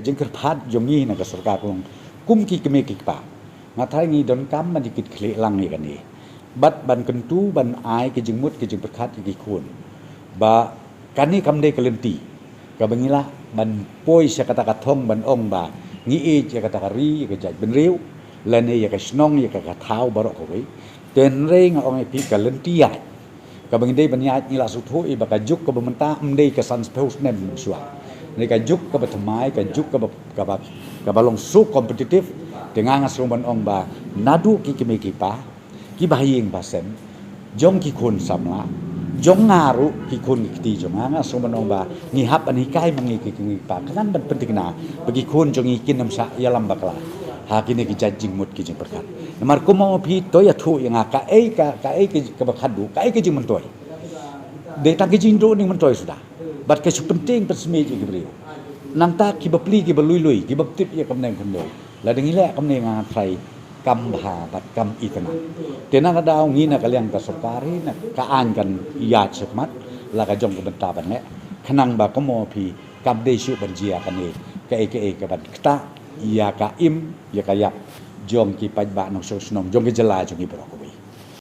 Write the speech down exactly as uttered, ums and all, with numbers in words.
jingkyrpad jong ngi na ka sorkar ka long kum ki kmie ki kpa, nga tharai ngi donkam ban ïa kit khlieh lang ïa kane bad ban kyntu ban ai ki jingmut ki jingpyrkhat ïa ki khun ba kane kam dei ka lynti kaba ngi lah ban poi sha kata ka thong ban ong ba ngi ïeit ïa kata ka ri, ïa ka jaitbynriew lane ïa ka shnong, ïa ka, ka thaw baroh kawei. Te hynrei nga ong ïa phi ka lynti ïaid kaba ngi dei ban ïaid ngi la sngewthuh ïa ba ka juk kaba mynta ym dei ka san spah snem mynshuwa. Hynrei ka juk kaba thymmai, ka juk kaba, kaba, kaba long so competitive. Te nga nga sngew ban ong ba naduh ki kmie ki kpa, ki bahaïing bahasem, jong ki khun samla, jong nga ruh ki khun ki kti jong nga, nga sngew ban ong ba ngi hap ban hikai ma ngi ki kmie ki kpa, khnang ban pynthikna ba ki khun jong ngi kin ym shah ïalam bakla ha kine ki jait jingmut ki jingpyrkhat. Namar kum ma phi to ïathuh ïa nga kaei ka, kaei ka, kaba khadduh, kaei ka jingmyntoi. Dei tang ka jingduh ning myntoi suda. Bad ka shu pyntieng pynsmit ïa ki briew. Nangta ki bapli ki balui lui, ki baptip ïa kamne kamne. Lada ngi leh kamne nga tharai kam bha bad kam itynnad. Te na ka daw ngi na ka liang ka sorkar hi na ka aiñ kan ïaid shakhmat la ka jong ka bynta ban leh. Khnang ba kum ma phi kam dei shuh ban jia kane kaei kaei kaban ktah ïa ka im ïa ka ïap jong ki paidbah nongshong shnong jong ka jylla jong ngi baroh kawei.